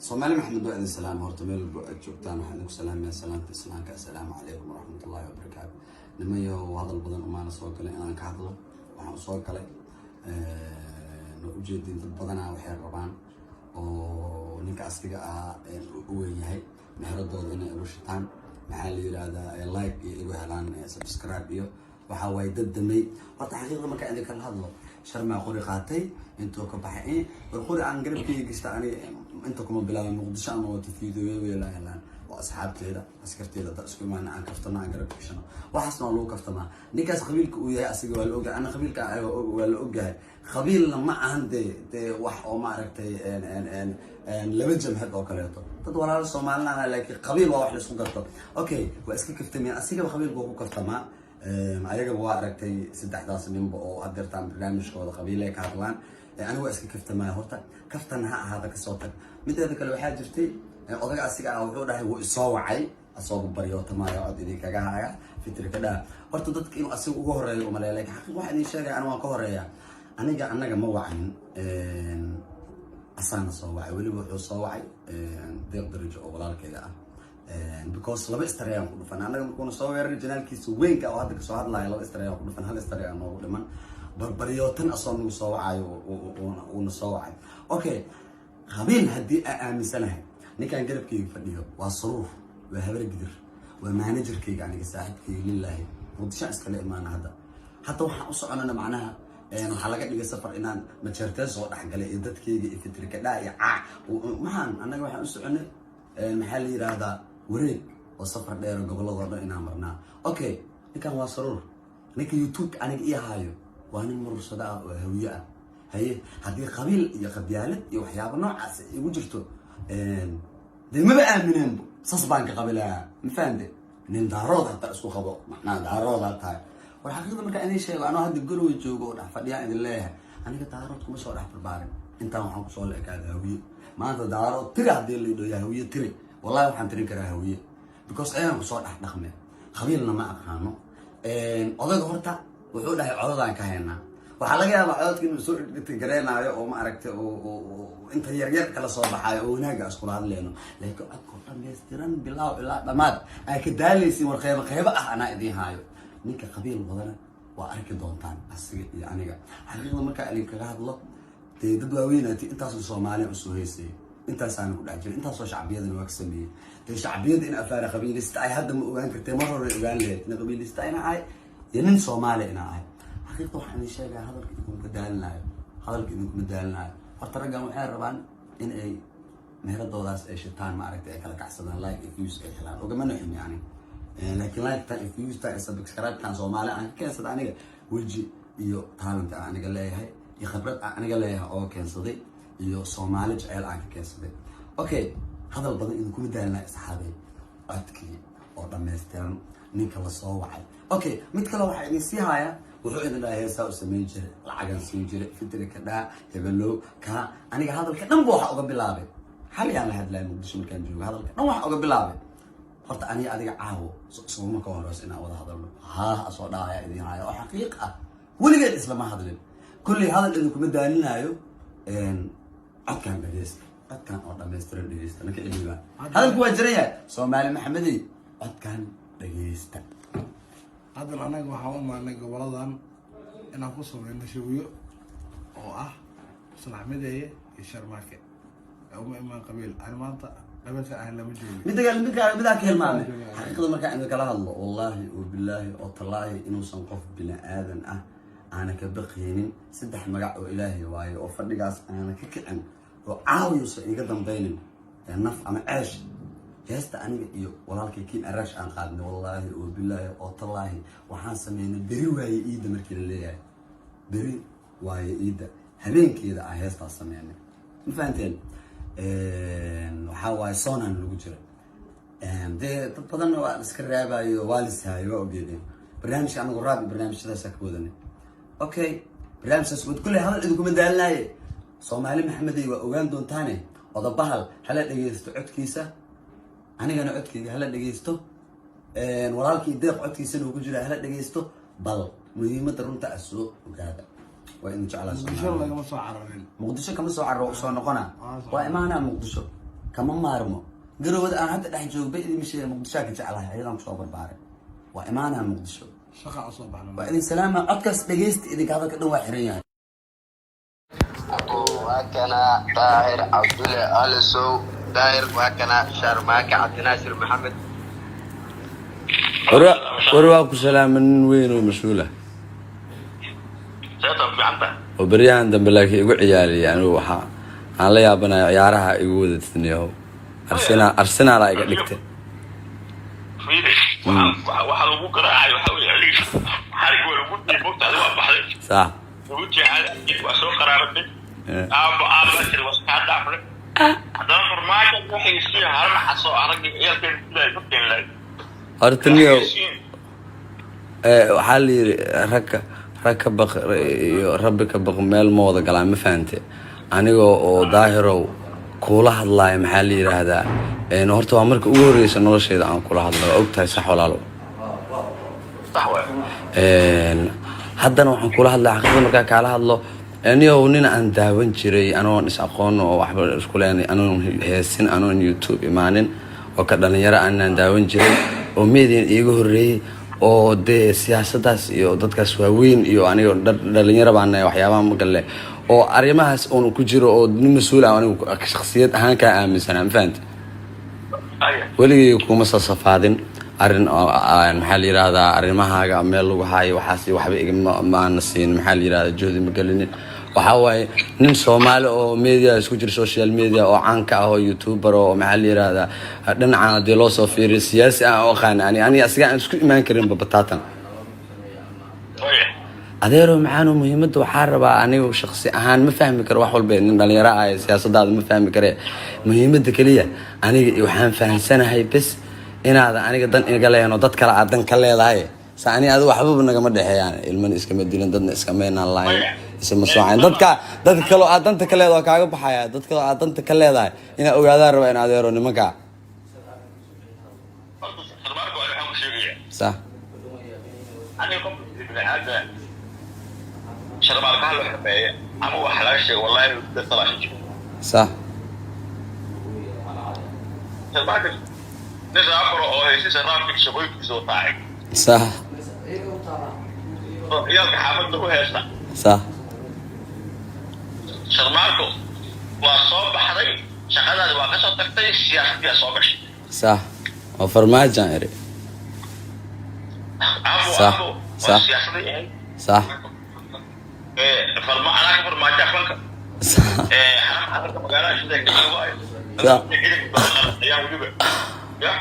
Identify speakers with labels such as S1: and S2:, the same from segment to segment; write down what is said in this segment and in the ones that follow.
S1: Soomaali Maxamed, waa idin salaama. Horta meel walbo aad joogtaan waxaan idinku salaamaya salaamta Islaamka. Assalaamu calaykum waraxmatullaahi wabarakaatu. Nimayo, hadal badan umaana soo galay inaan ka hadlo. Waxaan usoo galay, waa ujeedin, dad badanaa waxay rabaan oo ninka asiga ahaa u weyn yahay meheradooda inay igu shitaan, maxaa la yiraahdaa, like iyo igu helaan, subscribe iyo waxaa waaye dad damay. Horta xaqiiqda markaa idin kala hadlo, Sharmaa qori qaatay intuu ka baxay. War, qori aan garabkeyga gashta aniga inta kuma bilaabay. Muqdisho ama wata fiidiyoya weelaa helaan oo asxaabteeda, askarteeda da isku imaana, aan kaftano, aan garab gashano. Waxaasna waa lagu kaftamaa. Ninkaas qabiilka uu yahay asiga waa la ogyahay, ana qabiilka waa la ogyahay. Qabiilna ma ahan dee wax oo maaragtay laba jamhad oo kaleeto, dad walaalo Soomaalina, laakiin qabiil waa wax la isku garto. Okay, waa iska kaftamaya, asigaba qabiilka waa ku kaftamaa. Ayagaba waa aragtay saddexdaas ninba oo hadeertaan barnaamijkooda qabiile ka hadlaan. Aniga waa iska kaftamaya. Horta kaftan ha ahaada, kasoo tag. Mideeda kale, waxaa jirtay odaga asiga ah wuxuu dhahay wuu isoo wacay asooba baryootamaayo, cod idinkaga haya fitrika dhaha. Horta dadka inuu asiga uga horeeyo umaleeya, lakin xaqiiq waxaa idin sheegaya, aniga waan ka horeeya. Aniga annaga ma wacanin, asaana soo wacay. Weliba wuxuu soo wacay Deeq Darajo oo walaalkayga ah, because laba story-aan ku dhufan annaga markuuna soo weeraray channel-kiisa weynka oo hadda kasoo hadlaya. Laba story-aan ku dhufan, hal story aan noogu dhiman. Barbaryootan asoo nagu soo wacayo uuna soo wacay. Okay, qabiil haddii aa aaminsanahay, ninkaan garabkayga fadhiyo waa Saruur, waa Habar Gidir, waa manager-kayga, aniga saaxiibkayga lilaahi. Muqdisho iskala imaana. Hadda waxaan u soconana, macnaha waxaa laga dhigay safar inaan majeerteen soo dhexgalay iyo dadkayga iyo fitrika dhaa iyo caac. Maxaan annaga waxaan u soconay, maxaa la yiraahdaa, wareeg oo safar dheer oo gobolladoo dhan inaan marnaa. Okay, ninkan waa Saruur, ninka YouTube aniga ii haayo waa nin Murursada ah oo Hawiye ah. Haye, haddii qabiil iyo qabyaalad iyo waxyaabo noocaas igu jirto, dee maba aamineenbo, sas baan ka qabilayaa. Ma fahamte? Nin Daarood hataa isku qabo, macnaha Daaroodaa tahay. War, xaqiiqda markaa idin sheego, anoo hadda Garowe joogo oo dhex fadhiyaan idin leeyahay, aniga Daarood kuma soo dhex barbaarin. Intaan waxaan kusoo la ekaada Hawiye. Maanta Daarood tiri haddii la idho, Hawiye tiri, wallahi waxaan tirin karaa Hawiye, because ayaan kusoo dhex dhaqme, qabiilna ma aqaano. Odayga horta wuxuu dhahay codadaan ka haynaa. Waxaa laga yaabaa codadka inuu soo dhigta gareenaayo oo ma aragtay inta yaryar kala soo baxaayo oo wanaaga iskula hadleyno, laakiin codkoo dhammaystiran bilaaw ilaa dhammaad ay ka daalaysiin. War, qeybo qeybo ah anaa idiin haayo. Ninka qabiil wadana waa arki doontaan asiga iyo aniga. Xaqiiqda markaa idin kaga hadlo, dee dad waaweynaati, intaasoo Soomaaliya usoo heysayay, intaasaana ku dhex jiray, intaasoo shacbiyadana waa ka sameeyey. Dee shacbiyada in afaara qabiilista ay hadda ma ogaan kartee, mar hore ogaan lahayd nin qabiilista ina ahay iyo nin Soomaaliya ina ahay. Xaqiiqda waxaan idin sheegaya, hadalka idinkuma daalinaayo, hadalka idinkuma daalinaayo. Horta raggan waxay rabaan in ay meheradoodaas ay shitaan, maaragtay, ay kala kacsadaan, like iyo views ay helaan. Ogamana xum yani, laakiin like-tan iyo views-tan iyo subscribe-tan Soomaali aan ka keensada, aniga weji iyo talent aan aniga leeyahay iyo khibrad aan aniga leeyahay oo keensaday iyo Soomaali jeceyl aan ka keensaday. Okay, hadal badan idinkuma daalinaa, asxaabay. Codkii oo dhammaystiran, ninka la soo wacay. Okay, mid kale waxaa idin sii haaya, wuxuu idin dhahay heesaa u samayn jiray, lacagan siin jiray, fitrika dhaa hebelow ka. Aniga hadalka dhan ba waxa uga bilaabay xal yaan la hadlaya Muqdisho markaan joogo. Hadalka dhan waxa uga bilaabay, horta aniga adiga caawo suguma ka horeyso inaan wada hadalno. Haa, asoo dhahaya idin haya oo xaqiiq ah, weligeed islama hadlin. Kulley hadal idinkuma daalinaayo. Codkan dhegeysta, codkan oo dhammaystiran dhegeysta. Ninka iliibaan hadalku waa jiran yahay. Soomaali Maxamedey, codkan dhegeysta.
S2: Haddan annaga waxaan u imaanay goboladan inaan ku sameyno shawiyo oo ah Maslax Mideeye iyo Sharmaake. Uma imaan qabiil. Ani maanta qabiilka ahan lama joogin.
S1: Midda kale, midkaa ka hilmaamay, xaqiiqda markaa idin kala hadlo, wallaahi oo bilaahi oo tallaahi inuusan qof bini aadan ah aana ka baqaynin. Saddex magac oo Ilaahay waayo oo fadhigaas aana ka kicin oo caawiyuusan iga dambaynin naf ama ceesh. Heesta aniga iyo walaalkay Kiin Araash aan qaadnay, wallaahi oo bilaahi oo tallaahi, waxaan sameynay beri waaye iidda. Markii la leeyahay beri waaye iidda, habeenkeeda aan heestaas sameynay. Ma fahanteen? Waxaa waaye soonaan lagu jira. Dee dad badanna waa iska raabayo, waa lisaayo, waa ogeedeen barnaamijka anagu raab iyo barnaamijyadaasa ka wadanay. Okay, barnaamijkaas wad. Kulley hadal idinkuma daalinaaye. Soomaali Maxamedey, waa ogaan doontaane. Odabahal hala dhegeysto codkiisa, anigana codkeyga hala dhegeysto, walaalkii Deeq codkiisana uu ku jira hala dhegeysto. Bal muhiimadda runta ah soo ogaada. Waa idin jeclaa.
S2: Muqdisho
S1: Soomaaliya.
S2: Lagama soo cararin.
S1: Muqdisho kama soo cararo, usoo noqona. Waa imaanaa Muqdisho. Kama maarmo Garowada aan hadda dhex joogo. Ba idin sheegay, Muqdishoa ka jeclahay, ayadaan kusoo barbaaray. Waa imaanaa Muqdisho.
S2: Shaqa usoo baxna.
S1: Waa idin salaama. Codkaas dhegaysta, idinka hadalka dhan waa xiran yahay.
S3: Abu, waa kana Daahir Cabdulle Alisow. Daahir, waa kana Sharmaake Cabdinaasir Maxamed.
S1: War waa ku salaama, nin weyn oo mas-uula oo beryahan dambe laakiin igu ciyaariyay. Anigu waxaa aan la yaabanaya ciyaaraha igu wadatniyaho. Arsenal, Arsenala iga dhigtay.
S4: Waxaa lagu garaacay waxaa weye xiligi xarig waa lagu dhiib mogtaada, waa baxday. Lagu jeexay, waa soo qaraaratay. Aaba aaba jir, waa kaa dhaafnay. Haddana Farmaajo waxay sii harana xasoo aragga ciyaalkeena dilay ma keen lahay.
S1: Horta niyow, waxaa la yidhi ragka rag ka baq iyo Rabbi ka baq meel ma wada galaan, ma fahante? Anigoo oo Daahirow kuula hadlaaya, maxaa la yidhaahdaa, horta waa marka ugu horreysa noloshayda aan kula hadlo, waa ogtahay, sax walaalo?
S4: Sax waay.
S1: Haddana waxaan kula hadlaya xaqiiqda. Markaa kaala hadlo niyow, nin aan daawan jiray anoon is aqoon oo waxba isku leenay, anoon heesin, anoon YouTube imaanin, oo ka dhalinyaro aanaan daawan jiray, oo median iiga horreeyey, oo dee siyaasadaas iyo dadkaas waaweyn iyo aniga dhalinyaro baan nahay, waxyaabaha magalle oo arrimahaas uun ku jiro, oo nin mas-uul ah anigu shakhsiyad ahaan kaa aaminsanaa, ma fahanta? Weligay kuma sasafaadin arrin oo maxaa la yidhahdaa, arrimahaaga meel lagu haayo waxaas iyo waxba igama maana siin, maxaa la yidhahdaa, juhdi ma gelinin. Waxaa waaye nin Soomaali oo media isku jira, social media oo caan ka ah, oo YouTuber, oo maxaa la yidhahdaa, dhinacan haddii loo soo fiiriyo siyaasi ah oo aqaana ani asiga aan isku imaan karinba bataatan. Adeero maxaanu, muhiimadda waxaa rabaa anigu shaksi ahaan ma fahmi karo wax walba, nin dhalinyaro ah ee siyaasadaada ma fahmi kare. Muhiimadda keliya aniga waxaan fahamsanahay bes inaadan aniga dan iga leeyahin oo dad kale aad dan ka leedahay. Sa ani adiga waxbaba nagama dhexeeyaan, ilmana iskama dilin, dadna iskamaynaan lahayn, isma soocayn. Dadka kaloo aad danta ka leedahay waa kaaga baxaya. Dad kaloo aad danta ka leedahay inaa ogaadaan rabaa in adeero nimanka.
S4: Marka waxaan ku sheegayaa, aniga qof bini'aadam Sharmaarka la xumeeye ama wax laga sheego, wallahi dadka jiro. Sharmaarka nin rapper oo heysisa raapka shaqooyinkiisa wataacay oo ciyaalka xaafadda u heesta. Sharmaarko waa soo baxday, shaqadaadi waa ka soo tagtay, siyaasaddiyaa soo gashay.
S1: Sax, oo Farmaajaan iri.
S4: Abo, abo waa siyaasaday ahayd. Farma anaa ka Farmaajo fanka xarunta magaalada shida ka waayo ciidanka ayaa weliba ya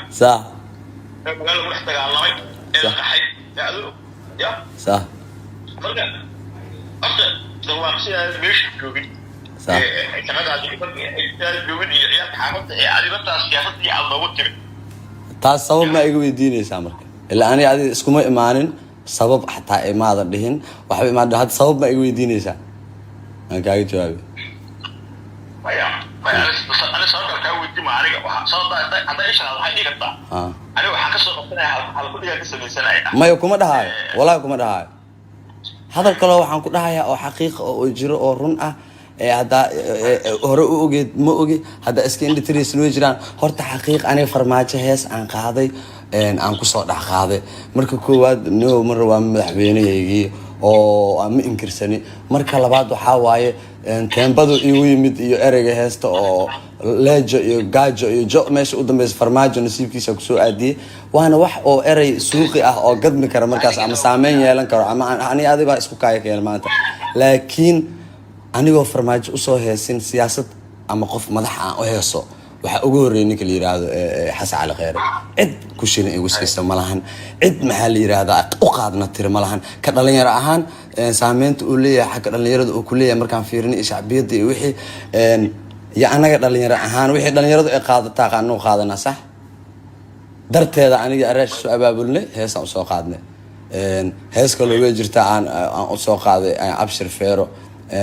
S4: magaalada ku dhex dagaalamay ee la qaxay ee adu ya. Marka horta sarwaaq sidaa meesha joogin, shaqadaadi sidaa joogin iyo ciyaalka xaafadda ee adibataa siyaasadii aad noogu timi.
S1: Taas sabab ma iga weydiinaysaa marka? Ilaa aniga adiga iskuma imaanin, sabab xataa imaadan dhihin, waxba imaan. Hadda sabab ma iga weydiinaysaa aan kaaga jawaabi?
S4: Maya, maya, ani sababta kaa weydiin ma. Aniga waxa sababta haddaa isha waxay dhihi kartaa, aniga waxaan kasoo qabsanaya halkudhigaan ka samaysanaya.
S1: Maya, kuma dhahaayo, wallahi kuma dhahaayo. Hadal kaloo waxaan ku dhahayaa oo xaqiiqa oo jiro oo run ah ee haddaa hore u ogeed ma ogi, haddaa iska indhitiraysan way jiraan. Horta xaqiiq, aniga Farmaajo hees aan qaaday aan kusoo dhex qaaday. Marka koowaad no, mar waa madaxweynahaygii oo aan ma inkirsani. Marka labaad waxaa waaye teembadu igu yimid iyo ereyga heesta oo leejo iyo gaajo iyo jo meesha u dambeysa Farmaajo nasiibkiisa kusoo aadiyey, waana wax oo erey suuqi ah oo gadmi kara markaas ama saameyn yeelan karo ama ani adibaa isku kaaya keen maanta. Laakiin anigoo Farmaajo usoo heesin siyaasad ama qof madax aan u heeso, waxaa ugu horreeyay ninka la yiraahdo Xasan Cali Kheyre. Cid ku shilin igu siisa ma lahan, cid maxaa la yiraahdaa u qaadna tiri ma lahan. Ka dhalinyaro ahaan saameynta uu leeyahay xagga dhalinyarada uu ku leeyahay markaan fiirinay iyo shacbiyadda iyo wixii iyo annaga dhalinyaro ahaan wixii dhalinyaradu ay qaadataa qaanuu qaadanaa, sax darteeda aniga araash soo abaabulnay, heesaan usoo qaadnay. Hees kaloo way jirtaa aan usoo qaaday Abshir Feero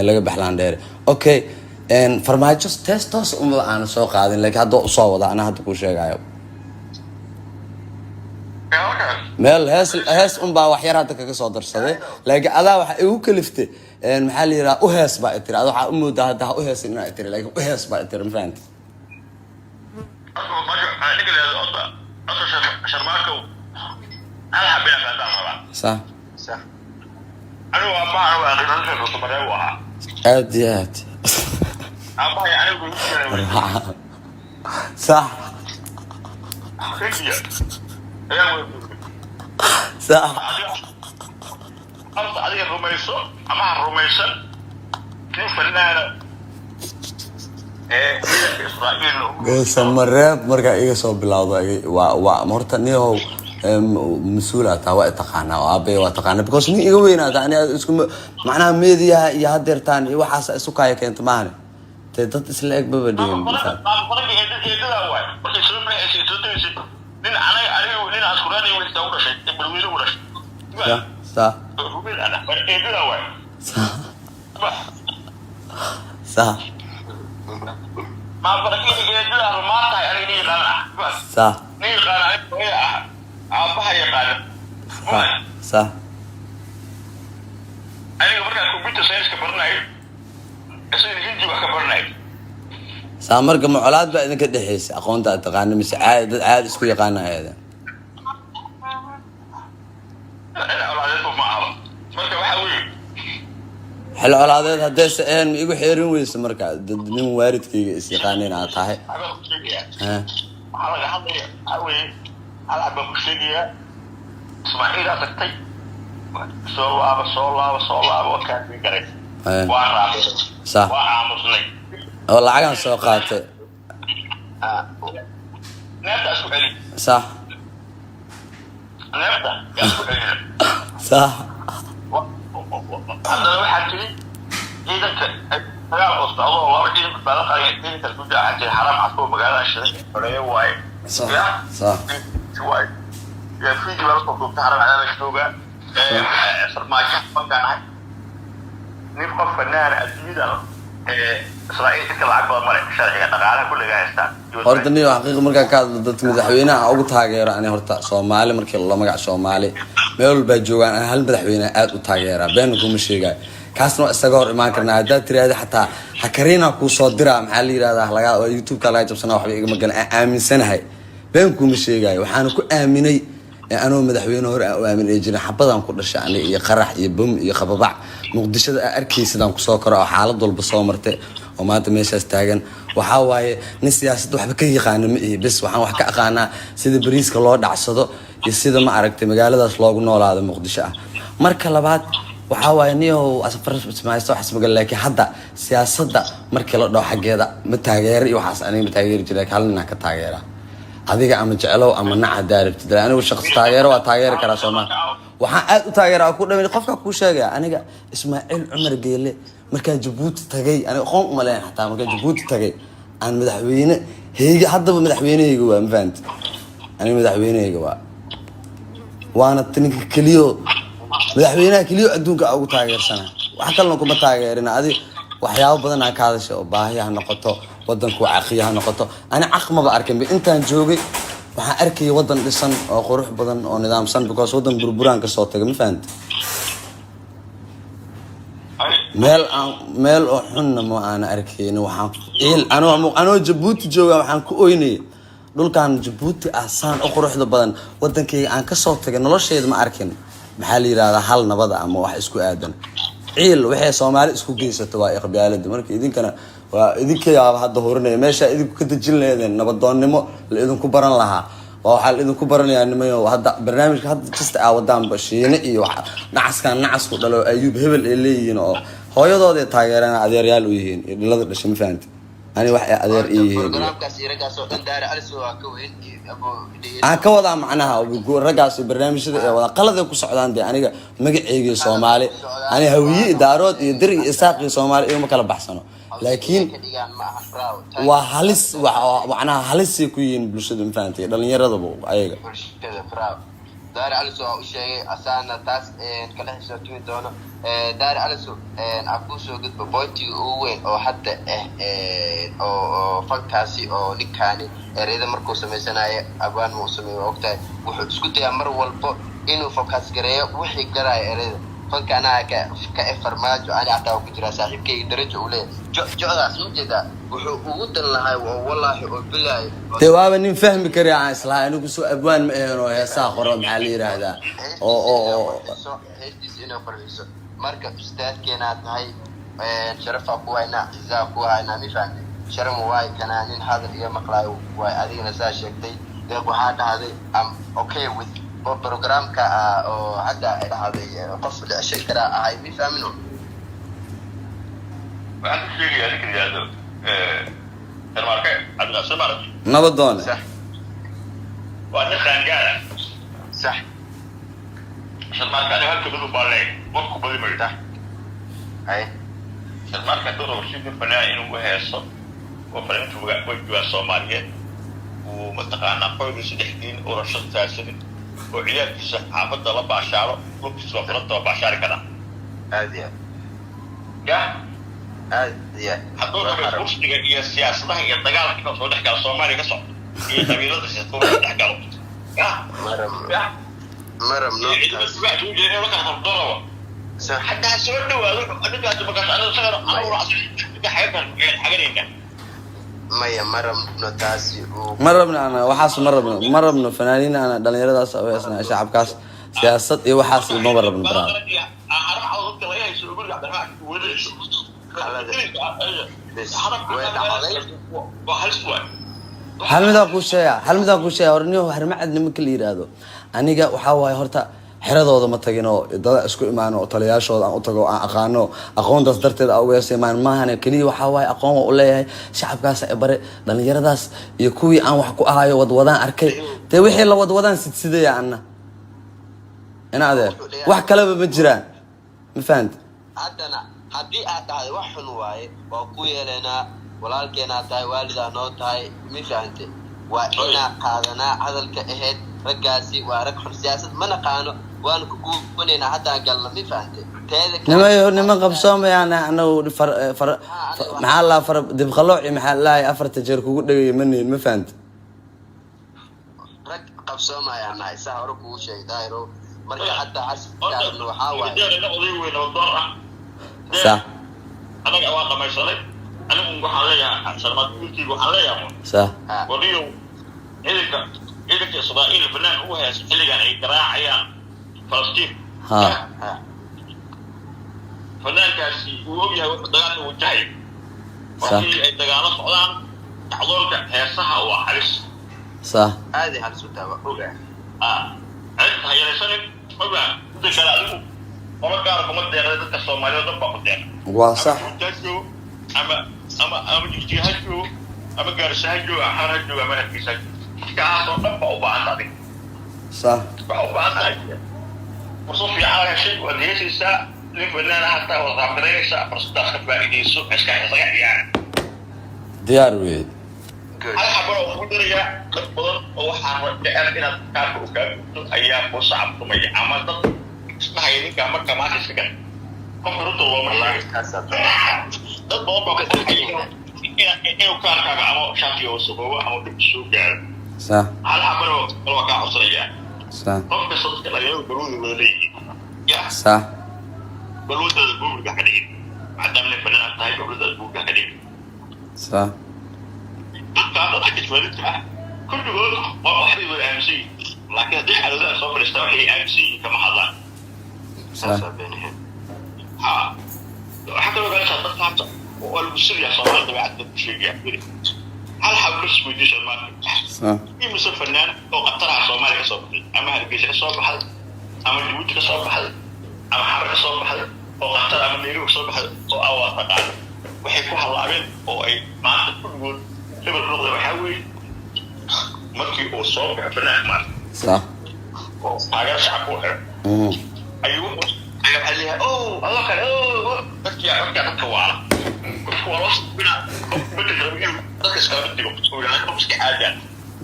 S1: laga baxlaan dheere. Okay, Farmaajo tees toos uma aan soo qaadin, laakiin hadda usoo wada anaa hadda kuu sheegayo. Meel hees unbaa wax yar hadda kaga soo darsaday, laakiin adaa waxa igu kaliftay maxaa la yidhaha, u hees baa itiri. Ada waxaa u moodaa hadda ha u heesin inaa itiri, laakiin u hees baa itiri, ma fahanti?
S4: Sharmaakow, hal xabina faantaan rabaa.
S1: Sax.
S3: Sax.
S4: Anigu aabbaha waa qiimaha Dhuusamaree u ahaa.
S1: Aad iyo aad.
S4: Aabbahay anigu igu jiray.
S1: Sax.
S4: Hindiya ayaan wada joogay.
S1: Sax.
S4: Horta adiga rumayso ama ha rumaysan, nin fanaana ee ciidanka Israa'iilna
S1: Dhuusamareeb markaa iga soo bilowdo, waa horta niyahow, mas-uulaa taa, waa taqaanaa oo aabbe waa taqaanaa, because nin iga weynaa taa. Ani isku macnaha meediyaha iyo hadeertaan iyo waxaas isu kaaya keenta maahane, dee dad isla eg baba dhihin.
S4: Maamulka eedadaa waay. Markay soo baxaysay, soo tagaysay, nin anaga aniga nin askuraani weysta u dhashay, balweyne u dhashay.
S1: Sax sax.
S4: Rubin ana eedadaa waay.
S1: Sax sax.
S4: Maamulka eedadaa rumaan tahay, aniga nin yaqaan ah.
S1: Sax.
S4: Nin yaqaan aniga hooya ah, aabbaha yaqaana.
S1: Sax sax.
S4: Aniga markaa computer science-ka baranayo, isagana Hindi wax ka baranayo.
S1: Saa marka ma colaad baa idinka dhexeysa aqoonta aad taqaana, mise caadi dad caadi isku yaqaana ayada?
S4: Colaadeedba ma ahaba. Marka waxa weeye,
S1: Xil colaadeed haddayse een ma igu xeerin weysa marka dad nin waalidkayga is yaqaaneen aad tahay?
S4: Waxbaan ku sheegayaa.
S1: Ha.
S4: Waxaa laga hadlaya waxaa weeye, hal baan ku sheegayaa. Ismaaciilaa tagtay, soo laaba, soo laaba, soo laaba, waa kaafin garay. Waa raacay.
S1: Sax.
S4: Waa aamusnay.
S1: Oo lacagaan soo qaatay.
S4: Neefta isku celi.
S1: Sax.
S4: Neefta yaa isku celina.
S1: Sax.
S4: Haddana waxaa tiri ciidanka dagaal oo socdo oo laba ciidan badbaado qaaya, ciidanka isku jira, waxaa tiri xaraam cadko magaalada shiday xoreeye waaye.
S1: Sax.
S4: Ya.
S1: Sax.
S4: Waaye yaa Fiji baa lasoo duubtay, xaram cadaala joogaa, Farmaajo bankaan ahay, nin qof fanaana adduunyada Israa'iil inka lacag badan male, sharciga dhaqaalaha kulliga haystaan.
S1: Horta niyo xaqiiqa markaa ka hadlo, dadka madaxweynaha ugu taageero ani horta Soomaali markii la magac Soomaali meel walbaa joogaan, ani hal madaxweyne aad u taageera, beenna kuma sheegayo, kaasna waa isaga hor imaan karnaa. Haddaad tiraahda xataa hakariina kuu soo diraa, maxaa la yirahdaa, laga YouTube-ka laga jabsanaa, waxba igama galan. Aan aaminsanahay, been kuma sheegayo, waxaana ku aaminay ee anoo madaxweyne hore aan u aamin ay jirin. Xabadaan ku dhashay ani iyo qarax iyo bom iyo qababac Muqdishada aa arkaysidaan kusoo koro oo xaalad walba soo martay oo maanta meeshaas taagan. Waxaa waaye nin siyaasadda waxba ka yaqaana ma ihi, bes waxaan wax ka aqaanaa sida bariiska loo dhacsado iyo sida ma aragtay magaaladaas loogu noolaado Muqdisho ah. Marka labaad waxaa waaye niyow asafar samaysto waxaas magal, laakiin hadda siyaasadda markii la dhaho xaggeeda ma taageero iyo waxaas aniga ma taageeri jiray, laakiin hal ninaan ka taageera. Adiga ama jeclow ama nac haddaa rabtid, anigu shaqsi taageero waa taageeri karaa. Soomaa waxaan aad u taageera ku dhamin qofka kuu sheegaya, aniga Ismaaciil Cumar Geele markaan Jabuuti tagay, aniga aqoon uma leen xataa, markaan Jabuuti tagay aan madaxweyne heyga, haddaba madaxweynehayga waa, ma fahanti, aniga madaxweynehayga waa, waana ninka keliyo, madaxweynaha keliyo adduunka aa ugu taageersana. Wax kalena kuma taageerin. Adi waxyaabo badan aa ka hadasha oo baahi ha noqoto, wadanku caqiya ha noqoto, ani caq maba arkin ba. Intaan joogay waxaan arkayay wadan dhisan oo qurux badan oo nidaamsan, because wadan burburaan kasoo tagay, ma fahanti. Meel aan meel oo xunna ma aana arkaynin. Waxaan ciil anoo Jabuuti jooga waxaan ku oynayay dhulkan Jabuuti ah saan u quruxda badan, wadankayga aan kasoo tagay noloshayda ma arkin, maxaa la yidhahdaa, hal nabada ama wax isku aadan. Ciil waxay Soomaali isku geysato waa iqbaalada. Marka idinkana waa idinka yaaba hadda hurinaya meesha idinku ka dejin leedeen nabadoonnimo la idinku baran lahaa, waa waxaa la idinku baranayaa nimayo. Hadda barnaamijka hadda jasta aa wadaanba Shiine iyo nacaskan nacasku dhalo Ayuub hebel ay leeyihiin oo hooyadooday taageeraan, adeeryaal u yihiin iyo dhilada dhashay, ma fahanti, ani wax ay adeer ii yihiin
S3: Programkaas iyo raggaas oo dhan Daare Alis waa ka weyn iyo abo.
S1: Aan ka wadaa macnaha raggaas iyo barnaamijyada ee wadaa qaladay ku socdaan. Dee aniga magaceyga Soomaali, ani Hawiye, Daarood iyo Dir iyo Isaaq iyo Soomaali igama kala baxsano, laakiin
S3: ka dhigaan ma ahan, bravo.
S1: Waa halis, macnaha halisay ku yihiin bulshada, ma fahantay, dhalinyaradaba ayaga.
S3: Bulshada, bravo. Daare Aliso waa u sheegay asaana taas kala xisaabtami doono. Daare Aliso, aan kuusoo gudbo pointiga ugu weyn oo hadda ah oo fankaasi oo ninkaani ereyada markuu samaysanayo abaan ma u sameeyo, waa ogtahay, wuxuu isku dayaa mar walbo inuu focus gareeyo wixii garaayo ereyada. Fanka anaa ka e Farmaajo, ani xataa waa ku jiraa saaxiibkayga darajo uu leeyahay. Jocdaas ma jeedaa, wuxuu ugu dan lahay oo wallaahi oo bilaahi.
S1: Dee waaba nin fahmi kari aan islahay anigu, soo abwaan ma ahan oo heesaha qoro, maxaa la yidhaahdaa, oo
S3: Heestiisa inay qurxiso. Marka ustaadkeenaa tahay, sharafaa ku haynaa, cizaa ku haynaa, mi fahamtay? Sharama waay kanaa nin hadal iga maqlaayo waay. Adigana saa sheegtay, Deeq, waxaa dhahday am okay with programka ah oo hadda ay dhahday qof la ceshan karaa ahay, mi fahmino?
S4: Waxaan ku sheegayaa ninka la yidhaahdo Sharmaarke Cabdinaasir Maarag.
S1: Nabadoone.
S3: Sax.
S4: Waa nin qaangaara.
S3: Sax.
S4: Sharmaarke aniga halka mid baa leeg qofku badi mayo.
S3: Sax, hay.
S4: Sharmaarke hadduu rabo si nin fanaan inuu u heeso oo fanaaniintu way joogaan Soomaaliyeed, uu mataqaanaa qoygiisa dhexdiin oo rashad saarsanin oo ciyaalkiisa xaafadda la baashaalo, lugtiisa waa furanta, waa baashaari karaa.
S3: Aad iyo aad.
S4: Ya.
S3: Aad iyo aad.
S4: Hadduu rabo kursiga iyo siyaasadaha iyo dagaalka inuu soo dhex galo Soomaaliya ka socdo iyo qabiilada siyaasadda soo dhex galo, ya.
S3: Maram.
S4: Ya.
S3: Marabno.
S4: Iyo ciidamada difaaca ugu jeeda inuu la kala qabdo rabo.
S3: Sax.
S4: Xataa soo dhawaado ninkaasi, markaas aniga isagana anigu xaganayna.
S3: Maya, ma rabno taasi uu
S1: Ma rabno ana waxaas, ma rabno, ma rabno. Fanaaniin ana dhalinyaradaas oo heesna, shacabkaas siyaasad iyo waxaas maba rabno, brother.
S3: Bes way dhacday.
S1: Hal midaan kuu sheega, hal midaan kuu sheega. Hore nin Harmacad nimanka la yiraahdo, aniga waxaa waaye horta xeradooda ma tagin oo dada isku imaano oo taliyaashooda aan u tago, aan aqaano, aqoontaas darteed aan uga heesa imaan maahane. Keliya waxaa waaye aqoon waa u leeyahay shacabkaas ee bare dhalinyaradaas iyo kuwii aan wax ku ahayo wadwadaan arkay. Dee wixii la wadwadaan sidsidaya anna ina adeer, wax kaleba ma jiraan, ma fahanta?
S3: Haddana haddii aad dhahday wax xun waaye, waa ku yeelaynaa. Walaalkeenaa tahay, waalidaa noo tahay, mi fahante? Waa inaa qaadanaa hadalka ahayd raggaasi waa rag xun, siyaasad ma naqaano, waanu ku guubanaynaa haddaan galno, mi fahante? Teeda kale-
S1: Nimayo niman qabsoomayaan anagu far far maxaa laa far dibqalooci, maxaa lahay, afarta jeer kugu dhegaya ma nihin, ma fahanta?
S3: Rag qabsoomayaan nahay, saa hore kugu sheegay, Daahiro. Marka hadda casirkaarna waxaa waaye
S1: Sax.
S4: Anaga waa dhamaysanay. Anigu waxaan leeyahay Salmaad wiilkeyga, waxaan leeyahay
S1: Sax.
S3: Ha.
S4: Wariyow, ciidanka Israa'iil banaanka u haysta xilligan ay garaacayaan Falastiin.
S1: Ha.
S3: Ha.
S4: Fanaankaasi uu ogyahay wuxuu dagaalka wajahay.
S1: Sax.
S4: Markii ay dagaalo socdaan, dhacdoonka heesaha waa halis.
S1: Sax.
S3: Aadi halis u tahay, waa ogaa.
S4: Ah, cid ha yaraysanin ogaa. Midda kale, adigu qolo gaara kuma deeqday, dadka Soomaaliyeed dhan baa ku deeqa.
S1: Waa sax.
S4: Ama Buurta ha joogo, ama Jigjiga ha joogo, ama Gaarisa ha joogo, Axaan ha joogo, ama Hargeysa ha joogo, dadkaasoo dhan baa u baahanta adiga.
S1: Sax.
S4: Waxaa u baahan tahay fursad fiican aad heshay, waad heesaysaa, nin fanaan ah hataa waad raabgaraynaysaa. Fursadaas ka faa'iidayso, iska isaga ciyaara.
S1: Diyaar weyd.
S3: Good.
S4: Hal xabana oo kugu darayaa, dad badan oo waxaa jecel inaad kaarka u kaa gudto ayaa kuu sacabtumaya, ama dad isdhahaya ninkaa marka maanta iska gal qofka runta looma
S3: Wallahi
S4: sheego.
S3: taasaa.
S4: Dad badan baa ku farxaya inuu kaarkaaga ama shaatiga wasaqoobo ama dhib soo gaaro.
S1: Sax.
S4: Hal xabana oo kale waa kaa codsanayaa.
S1: Sax.
S4: Qof kasta dadka dhalinyaradu balwada wada leeyihiin ya.
S1: Sax.
S4: Balwadada buuliga ka dhigin, maadaama nin fanaan aad tahay, balwadada buuliga ka dhigin.
S1: Sax.
S4: Dadkaa dad xagga ah kulligood waa waxbay wada aaminsan yihiin, laakiin haddii xaaladaha soo fadhiistaan waxay aaminsan yihiin kama hadlaan.
S1: Sax.
S3: Saasaa beenaheed.
S4: Ha, waxaa kaloo ogaanaysaa dadka hadda waa lagu sirayaa Soomaali, dabeecad dadku sheegaya. Hal xab bas weydiisha maanta.
S1: Sax.
S4: Imise fanaan oo qataraha Soomaaliya ka soo baxay, ama Hargeysa ka soo baxday, ama Jabuuti ka soo baxday, ama Xamar ka soo baxday oo qatar, ama Nairobi ka soo baxday oo awaa taqaano, waxay ku hallaabeen oo ay maanta kulligood hebel ku noqdeen? Waxaa weeye markii uu soo baxo fanaanka maanta
S1: Sax.
S4: oo taageero shacabka u xiro ayuu wuxuu ayaa waxaa leeyahay, oh, adoo kale, oh, dadkii dadka waala, qofku waa loo sabinaa, qofku bedel rabo inuu dadka iskala mid dhigo oo yidhahdo qof iska caadaan.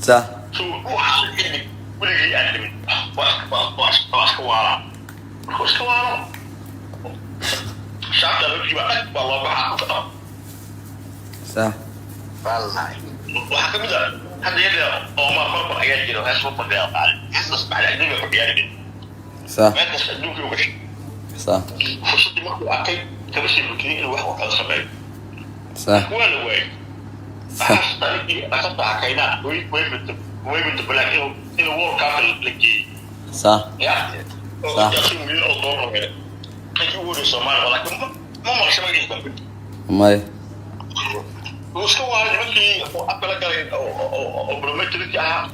S1: Sax.
S4: So waxaa xilli weligii aan dhimin waa iska waalaa. Markuu iska waalo, shacabka loo dhiibaa, dhag baa loo baxaa.
S1: Sax.
S3: Waalnahay.
S4: Waxaa kamid ah hadda yadda Omar Barbar ayaa jira, hees barbar ayaa qaaday, heestaas bacda adduunka ku ciyaari
S1: Sax.
S4: meel kasta adduunka u gashay.
S1: Sax.
S4: Fursaddii markuu arkay kama sii fikirin inuu wax kala sameeyo. Waa la waayay.
S1: Sax.
S4: Waxaa ninkii asarta akaynaa way black inuu World Cup la geeyey. Ya oo intaasoo milyan oo doolar helay ninkii ugu horreeyay Soomaaliya, laakiin ma maqasho magaciisa dambe.
S1: May.
S4: Wuu iska waaray nimankii oo afka la galay oo promoterkii ahaa,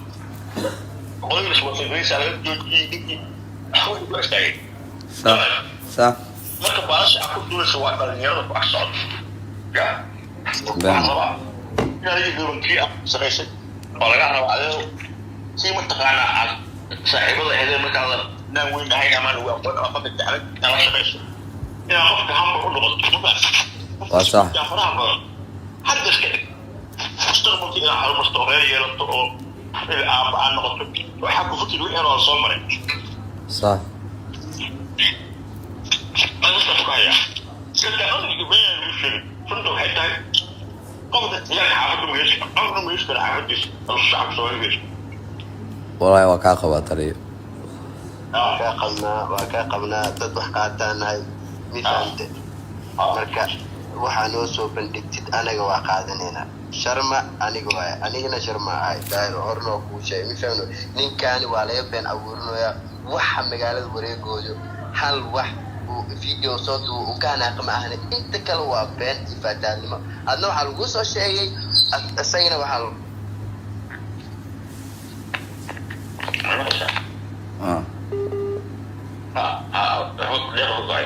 S4: qolada iswasagraysa laga joojiyey ninkii wuxuu ku istaagay.
S1: sax sax
S4: Marka baalasha aad ku duulaysa waa dhalinyarada ku ag socda. Ya waxaa rabaa in adiga gabankii aad shaqaysay oo laga rabaa adeero sii mataqaanaa aad saaxiibada aheedeen markaadan inaan weyn ahayn amaan ugu aqoon ama qofka jeclay inaad la shaqayso, inaad qofka hamba u noqoto.
S1: Waa sax.
S4: Yaa faraha badan hadda iska dhig mustaqbalka inaad horumarto oo reer yeelato oo aaba aad noqoto. Waxaa ku fikir wixii hore soo maray. Aniga ku hayaa iska aniga been ugu sheegay. Runta waxay tahay qofka ciyaalka xaafadda ma heesi, qofna ma heesi kara xaafadiisa ama shacabka Soomaaliga heesi.
S1: Wallaahi waa kaa qabaa, taliyo.
S3: Waa kaa qabnaa, waa kaa qabnaa. Dad wax qaataanahay, mi fahamte? Marka waxaa noo soo bandhigtid anaga waa qaadanaynaa. Sharma aniga waay, anigana Sharma ahay. Daahir horna waa kuu sheegay, mi fahmno? Ninkaani waa laga been abuurinayaa waxa magaalada wareegoodo. Hal wax uu video soo duubo uu ka hanaaqa ma ahane, inta kale waa been iyo faataadnimo. Adna waxaa lagu soo sheegay, isagana waxaa
S1: Ah.
S4: Deeq ku go'ay,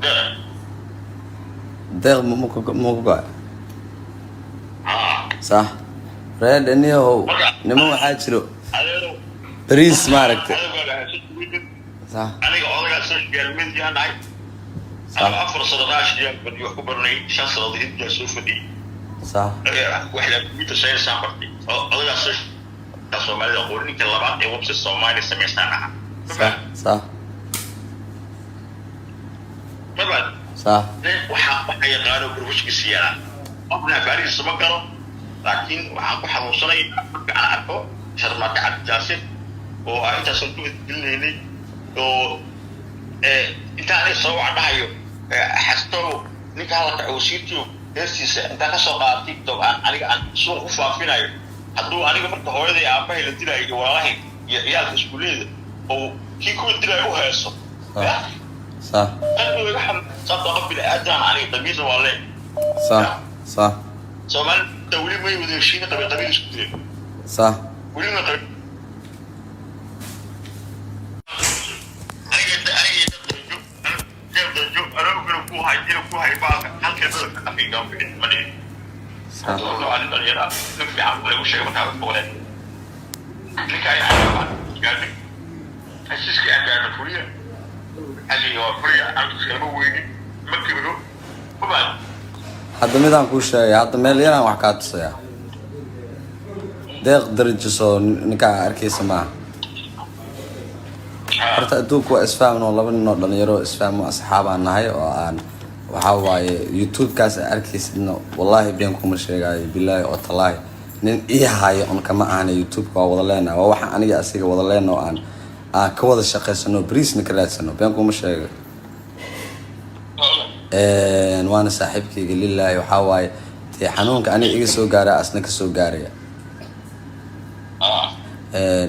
S4: deeq.
S1: Deeq ma ku go'ay? Sax, reer niyahow, niman waxaa jiro
S4: Adeerow,
S1: bariis maaragtay.
S4: Adeegaaga haysan.
S1: Sax.
S4: Aniga odagaa social media nahay. Aniga 4 sano raashiyaan fadhiyo, wax ku baranay, 5 sanadood Hindiya soo fadhiyey. Waxla computer science aan bartay. Odagaa social Soomaalida aqoon, ninka labaad ee website Soomaaliya samaystaan ahaa.
S1: sax sax
S4: Mabaad nin waxaa yaqaano professionkiisa yaalaa, qofna afaarihiisa ma galo, laakiin waxaan ku xanuunsanay marka aan arko Sharmaaka Cabdijaasir oo aan intaasan ku gelinaynay oo inta aniga soo wac dhahayo xastow ninka hadalka wasiirtiyo heestiisa intaan kasoo qaada TikTok aan aniga aan suuq ku faafinayo. Hadduu aniga marka hooyaday aabahay la dilaayo iyo walaalahay iyo ciyaalka iskuuleeda oo kii kuwa dilaayo u heeso, ya qalbiga iga xun, sababtoo qof bini-aadan aniga damiirna waa lee.
S1: sax sax
S4: Soomaalida weli may wada heshiina, qabiil qabiil isku dileen. Weli ma qabiil. Aniga dad dajo anoo inuu ku hay baalka halka midabka afkayga ma bixin, ma dhihin. Sababtoo ah nin dhalinyaro ah, nin fiican lagu sheegay markaa boqoleen ninka ayaa gaadhay heshiiskii aan gaadhno fuliya xalliga waa fuliya, aan lama weynin, ma kibiro mabaad.
S1: Hadda midaan kuu sheegay, hadda meel yaraan wax kaa tusayaa. Deeq darajiso ninkaa arkaysa maaha. Horta adduunku waa isfahmno, laba nin oo dhalinyaro isfahmo asxaabaan nahay oo aan waxaa waaye YouTube-kaas aad arkaysidna, wallaahi been kuma sheegaayo, bilaahi oo talaahi, nin ii haayo on kama ahana. YouTube-ka waa wada leenahay, waa waxa aniga asiga wada leena oo aan ka wada shaqaysano, bariisna ka raadsano. Been kuma sheegayo. Waana saaxiibkayga lilaahi. Waxaa waaye dee xanuunka aniga iga soo gaara asna kasoo gaaraya.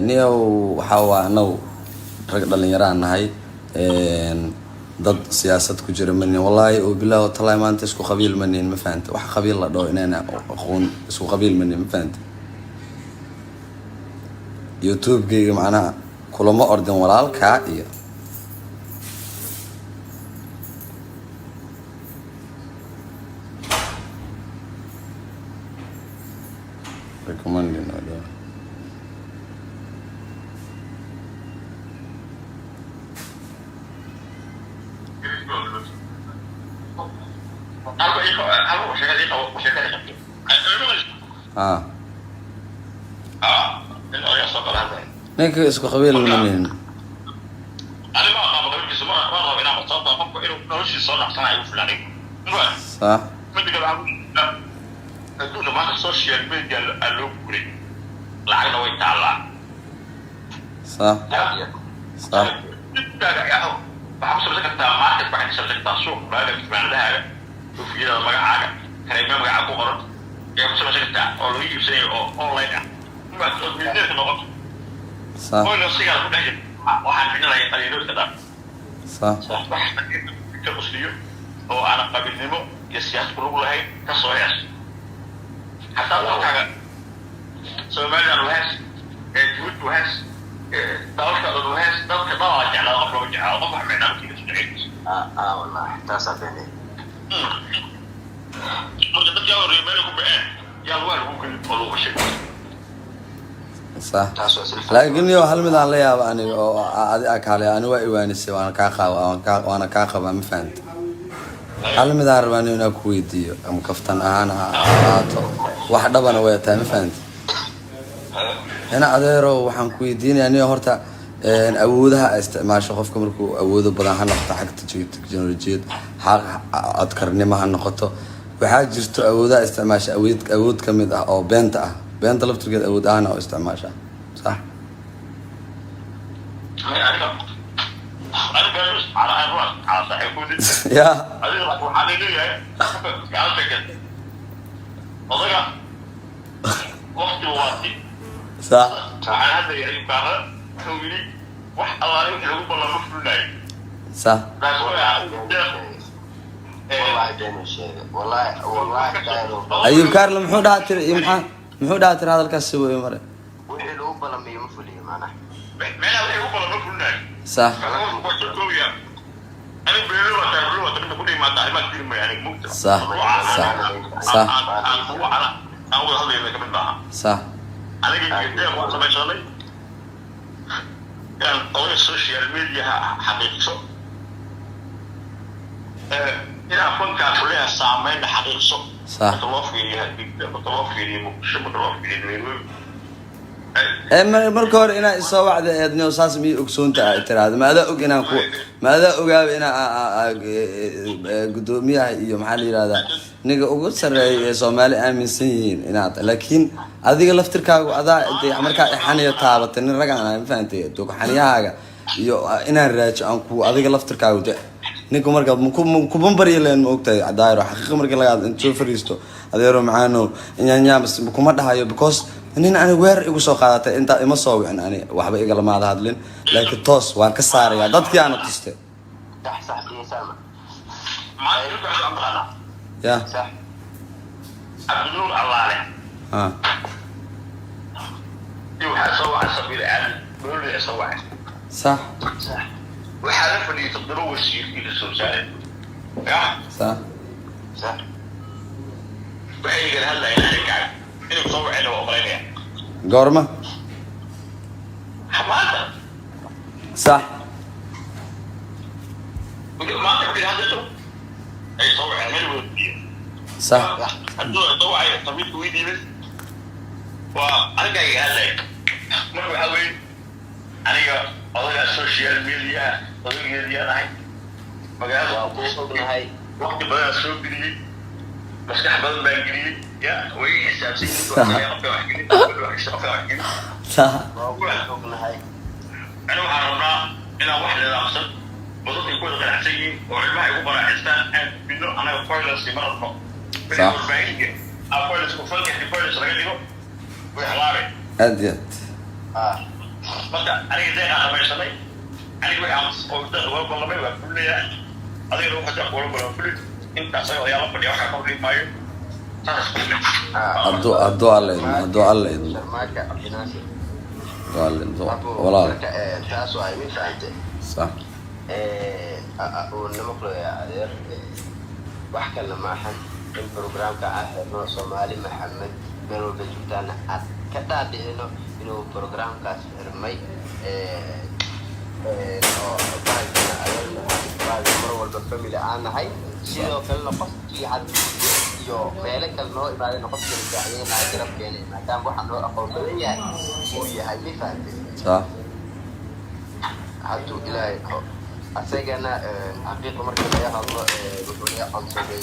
S1: Niyow, waxaa waa anagu rag dhalinyaraan nahay, dad siyaasad ku jira manin. Wallaahi oo bilaahi oo talaahi, maanta isku qabiil manin, ma fahanta? Wax qabiil la dhaho inayna aqoon, isku qabiil manin, ma fahanta? YouTube-kayga macnaha kulama ordin walaalkaa iyo recommending oo dhan. Ah, ninka isku qabiil manin. Sax.
S4: Adduunka maanta social media aa loo guuray, lacagna way taallaa.
S1: sax sax
S4: Waxaa ku samaysan kartaa market, waxaad ka samaysan kartaa suuq baaga, funaanadahaaga, koofiyadaada magacaaga, kareemya magacaa ku qoran ayaa ku samaysan kartaa oo lagu iibsanayo oo online ah, oo business noqoto. Oo sigaa ku dhex jirta waxaan bixin lahay qaliilooyinka dhan. Wax ka qusliyo oo aanan qabiilnimo iyo siyaasad ku lug lahayn ka soo hees. Hataa dalkaaga Somaliland u hees, Jabuuti u hees, dalalka dhan u hees. Dadka dhan waa jeclaa, qof lama jeclaa, qof wax micnaa markiisa jecel.
S3: Ah, wallahi taasaa beenay.
S4: Marka dadkaa horreeya meel ku baxeen yaa lugaa lagu gelin oo lagu sheegay.
S3: Taas waa silfa.
S1: Laakiin yo hal mid aan la yaabo aniga oo adi akaale, ani waa iwaanisay, waana kaa qaaba, waana kaa qabaa, ma fahanta? Hal mid aan rabaa aniga inaan ku weydiiyo, ama kaftan ahaan ha ahaato, wax dhabana way tahay, ma fahanta? Ina adeero, waxaan ku weydiinaya aniga horta awoodaha ay isticmaasho qofka markuu awoodo badan ha noqoto xagga teknolojiyad, xaq codkarnimo ha noqoto, waxaa jirto awoodaha isticmaasha awood ka mid ah oo beenta ah. Beenta laftirkeed awood ahaan oo isticmaasha, sax?
S4: Aniga aniga isticmaala, aniga waa isticmaala, saaxiibkoodii.
S1: Ya.
S4: Adiga waxaa leeyahay gacanta kale odaga waqtiga waa si. Waxaan hadlaya Ayukaara, wuxuu yidhi wax allaale wixii lagu ballamo fulinayo. Taas waa
S3: Wallahi beenuu sheegay, wallahi, wallahi daaro.
S1: Ayub Kaarle muxuu dhaha tiri iyo maxaa muxuu dhaha tiri hadalkaas si wey mare?
S3: Wixii lagu ballamiyo ma fuliyo macnaha.
S4: Meelaha wixii lagu ballamo fulinayo. Waa soo koobiya. Aniga beelo waa tahay, waa tahay ku dhimaata arrimaha filmaya aniga mugta.
S1: Sax sax sax
S4: Aan kuwa aan wada hadlayna kamid maaha. Aniga iyo deeq waan samaysanay inaan odaga social mediaha xaqiiqso, inaan fankaan kuleeyahay saameynna xaqiiqso. Marka loo fiiriyo Hargeysa, marka loo fiiriyo Muqdisho, marka loo fiiriyo Nairobi.
S1: Ee marka hore inaa isoo wacda eedniyo saas miyay ogsoonta ay tiraahdo, ma adaa og inaan ku, ma adaa ogaaba inaa guddoomiyaha iyo maxaa la yihahdaa ninka ugu sarreeya ee Soomaali aaminsan yihiin inaad, laakiin adiga laftirkaagu adaa dee markaa ixaniyo taabatay, nin ragaan ahay, ma fahantay? Xaniyahaaga iyo inaan raajo aan ku adiga laftirkaagu de ninku marka kuma baryi leen, ma ogtahay Daayro? Xaqiiqa markii laga hadlo, inta soo fariisto, adeero macaano inyaanyaam kuma dhahayo, because nin ani weer igu soo qaadatay intaa ima soo wicin, ani waxba igalamaada hadlin, laakiin toos waan ka saaraya dadkii aana tustay.
S3: Sax sax iyo sama.
S4: Maanta wuxuu amrana
S1: Ya.
S4: Cabdinuur Allaale
S1: Ha.
S4: Iyo waxaa soo wacay Sabiil Aadan Booli soo wacay. Waxaa la fadhiyay 7 wasiir iyo ra-iisul wasaare ya. Waxay igala hadlayeen arrinkaan inay soo waceen, waa ogolaynaya.
S1: Goorma?
S4: Maanta. Maanta ku hadlayso ay soo waceen meel wada fadhiyeen. Hadduu soo wacay sabiilka wii dhiibay, waa arrinkaa iga hadlaya. Marka waxaa weeye aniga odagaa social media odageediyaan ahay magaalada.
S3: Waa kuu ognahay.
S4: Waqti badanaa soo geliyey, maskax badan baan geliyey, ya way ii xisaabsan yihiin, qofka wax gelin, qofka wax gelin.
S3: Waa kuu ognahay.
S4: Ani waxaan rabnaa inaan wax nidaamsan oo dadka ku wada qanacsan yihiin oo ilmaha ay ku qanaacistaan aan gudbino. Annaga violence ma rabno. Warbaahinka aa violence ku falka, violence laga dhigo way halaabay.
S1: Aad iyo aad.
S4: Marka aniga deeqaan dhamaysanay, aniga wixii aan oo deeq uga ballamay waa fulinayaa, adigana waxa deeq ula ballan fulin. Intaas ayaga ayaa la fadhiya, waxaa ka hor maayo, saas ku.
S1: Hadduu Alla idmo, hadduu Alla idmo.
S3: Sharmaaka Cabdinaasir.
S1: Hadduu Alla idmo.
S3: Abu,
S1: walaal.
S3: Marka taas waa mid fahantay. Uu nama qlaya adeer, wax kalena ma ahan in programka aan xirno, Soomaali Maxamed meel walba joogtaana aad ka dhaadhicino inuu programkaas xirmay, oo bahalkana adeerna bahal mar walba family aan nahay. Sidoo kalena qofkii had iyo meelo kale noo imaadayna qofkii la saacideynaya garabkeena, maadaama waxa noo aqoon badan yahay uu yahay, ma fahantay? Hadduu Ilaahay dhaho, asagana xaqiiqa marka laga hadlo, wuxuu naga codsaday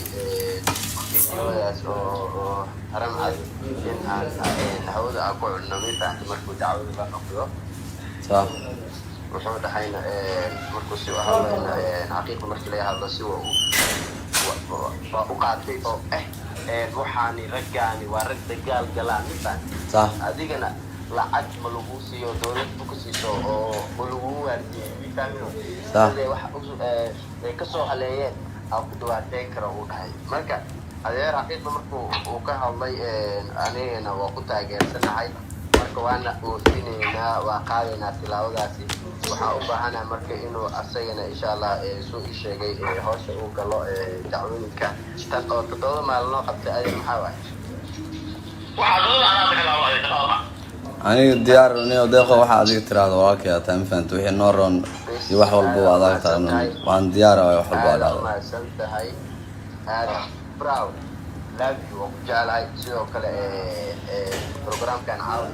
S3: videodaas oo haram cad in aan hawada aan ku cunno, ma fahantay, markuu dacwada la noqdo. Wuxuu dhahayna markuu si u hadlayna, xaqiiqa markii laga hadlo, si waa u qaatay oo waxaani raggaani waa rag dagaal galaan, mifaan. Adigana lacag ma lagu siiyo, dowlad ma ku siiso oo ma lagu waardiyo, mifahmino?
S1: Sax.
S3: Siday wax ay kasoo haleeyeen aa ku dhawaateyn kara, uu dhahay. Marka adeer, xaqiiqa markuu uu ka hadlay, anigana waa ku taageersanahay. Marka waana oofinaynaa, waa qaadaynaa tilaabadaasi. Waxaa u baahanahay marka inuu asagana, insha Allah, suu ii sheegay, howsha uu galo, dacwooyinka tan oo 7 maalin loo qabtay. Adeer, maxaa waay?
S4: Waxaa dooda anaa ka laabay shaqada.
S1: Aniga diyaar niyo. Deeqo, waxaa adiga tiraahdo, walaalkay ataa, ma fahanta? Wixii noo roon iyo wax walba waa adag tahay, waan diyaar ah, wax walba waa
S3: Aad
S1: dhacdo.
S3: Mahadsan tahay, aad proud, love you, waan ku jeclahay. Sidoo kale programkan caawa.